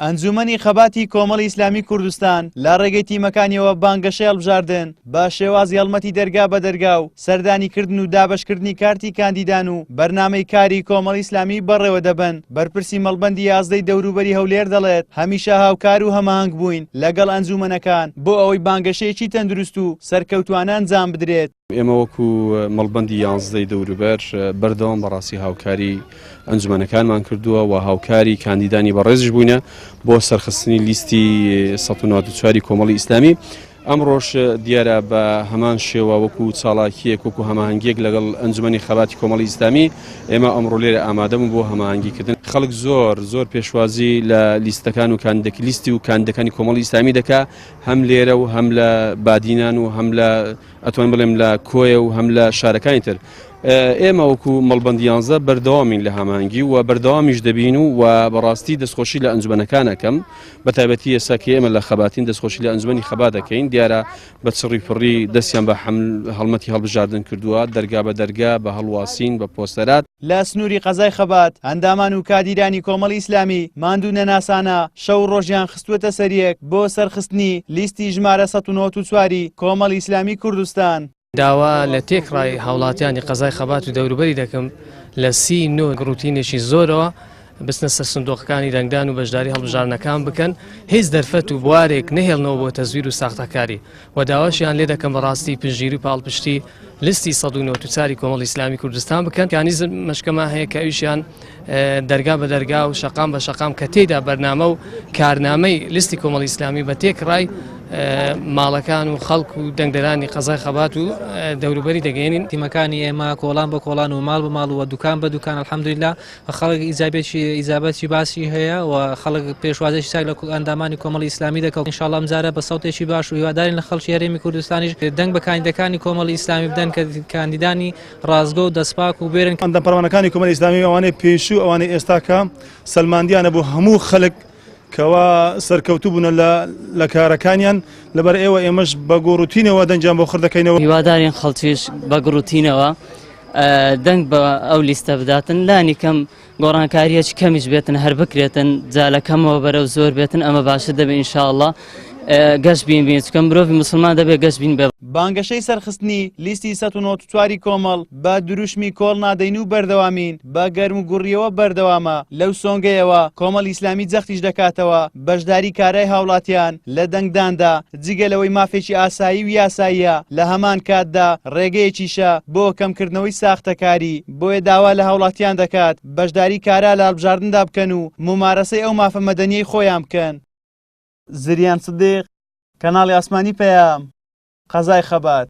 ئەنجوومەنی خەباتی کۆمەڵی ئیسلامی کوردستان لە ڕێگەی تیمەکانیەوە بانگەشەی هەڵبژاردن بە شێوازی هەڵمەتی دەرگا بە دەرگا و سەردانیکردن و دابەشکردنی کارتی کاندیدان و بەرنامەی کاری کۆمەڵی ئیسلامی بەڕێوە دەبەن. بەرپرسی مەڵبەندی یازدەی دەوروبەری هەولێر دەڵێت، هەمیشە هاوکار و هەماهەنگ بووین لەگەڵ ئەنجوومەنەکان بۆ ئەوەی بانگەشەیەکی تەندروست و سەرکەوتووانە ئەنجام بدرێت. ئێمە وەکو مەڵبەندی یانزدەی دەوروبەر بەردەوام بەڕاستی هاوکاری ئەنجومەنەکانمان کردووە و هاوکاری کاندیدانی بەڕێزیش بووینە بۆ سەرخستنی لیستی 194 کۆمەڵی ئیسلامی. ئەمڕۆش دیارە بە هەمان شێوە وەکو چاڵاکیەک وەکو هەماهەنگیەک لەگەڵ ئەنجومەنی خەباتی کۆمەڵی ئیسلامی ئێمە ئەمڕۆ لێرە ئامادەبوون بۆ هەماهەنگیکردن. خەڵک زۆر زۆر پێشوازی لە لیستەکان و کاندیدەک لیستی و کاندیدەکانی کۆمەڵی ئیسلامی دەکا هەم لێرە و هەم لە بادینان و هەم لە ئەتوانم بڵێم لە کۆیە و هەم لە شارەکانی تر. ئێمە وەکو مەڵبەندی یانزە بەردەوامین لە هەماهەنگی و بەردەوامیش دەبین و و بەڕاستی دەستخۆشی لە ئەنجومەنەکان ئەکەم بە تایبەتی ئێستا کە ئێمە لە خەباتین دەستخۆشی لە ئەنجومەنی خەبات دەکەین دیارە بە چڕی پڕی دەستیان بە هەڵمەتی هەڵبژاردن کردووە دەرگا بە دەرگا بە هەڵواسین بە پۆستەرات. لە سنووری قەزای خەبات ئەندامان و کادیرانی کۆمەڵی ئیسلامی ماندوو نەناسانە شەو و ڕۆژیان خستووەتە سەریەک بۆ سەرخستنی لیستی ژمارە 194 ی کۆمەڵی ئیسلامی کوردستان. داوا لە تێکڕای هاوڵاتیانی قەزای خەبات و دەوروبەری دەکەم لە 39 ڕوتینێکی زۆرەوە بچنە سەر سندوقەکانی دەنگدان و بەشداری هەڵبژاردنەکان بکەن، هیچ دەرفەت و بوارێک نەهێڵنەوە بۆ تەزویر و ساختەکاری و داواشیان لێ دەکەم بەڕاستی پشتگیری و پاڵپشتی لیستی 194 ی کۆمەڵی ئیسلامی کوردستان بکەن. میکانیزم مەشکەمان هەیە کە ئەویشیان دەرگا بە دەرگا و شەقام بە شەقام کە تێیدا بەرنامە و کارنامەی لیستی کۆمەڵی ئیسلامی بە تێکڕای ماڵەکان و خەڵک و دەنگدەرانی قەزای خەبات و دەوروبەری دەگەێنین. تیمەکانی ئێمە کۆڵان بە کۆڵان و ماڵ بە ماڵ و دوکان بە دوکان الحمدللە خەڵک ئیجابێکی ئیجابەتی باسی هەیە و خەڵک پێشوازێکی چاک لە ئەندامانی کۆمەڵی ئیسلامی دەکەن ئینشاءاللە ئەمجارە بە سەوتێکی باش و هیوادارین لە خەڵکی هەرێمی کوردستانیش دەنگ بە کاندیدەکانی کۆمەڵی ئیسلامی بدەن کە کاندیدانی ڕاستگۆ و دەستپاک و بوێرن. ئەندام پەرلەمانەکانی کۆماری ئیسلامی ئەوانەی پێشوو ئەوانەی ئێستاکە سەلماندیانە بۆ هەموو خەلک کەوا سەرکەوتوو بوونە لە لە کارەکانیان لەبەر ئێوە ئێمەش بە گوڕوتینەوە دەنگیان بۆ خڕ دەکەینەوە. هیوادارین خەڵکیش بە گوڕوتینەوە دەنگ بە ئەو لیستە بداتن لانی کەم گۆڕانکاریەکی کەمیش بێتن هەر بکرێتن جا لە کەمەوە بەرەو زۆر بێتن ئەمە باشتر دەبێت ان شاء اللە گەش بین بین چکە مرۆڤی مسلمان دەبێت گەش بین بێ. بانگەشەی سەرخستنی لیستی 194 ی کۆمەڵ بە دروشمی کۆڵ نادەین و بەردەوامین بە گەرموگوڕییەوە بەردەوامە، لەو سۆنگەیەوە کۆمەڵی ئیسلامی جەختیش دەکاتەوە بەشداری کارای هاوڵاتیان لە دەنگداندا جگە لەوەی مافێکی ئاسایی و یاساییە لە هەمان کاتدا ڕێگەیەکیشە بۆ کەمکردنەوەی ساختەکاری، بۆیە داوا لە هاوڵاتیان دەکات بەشداری کارا لە هەڵبژاردندا بکەن و مومارەسەی ئەو مافە مەدەنیەی خۆیان بکەن. زریان سدیق، کەناڵی ئاسمانی پەیام، قەزای خەبات.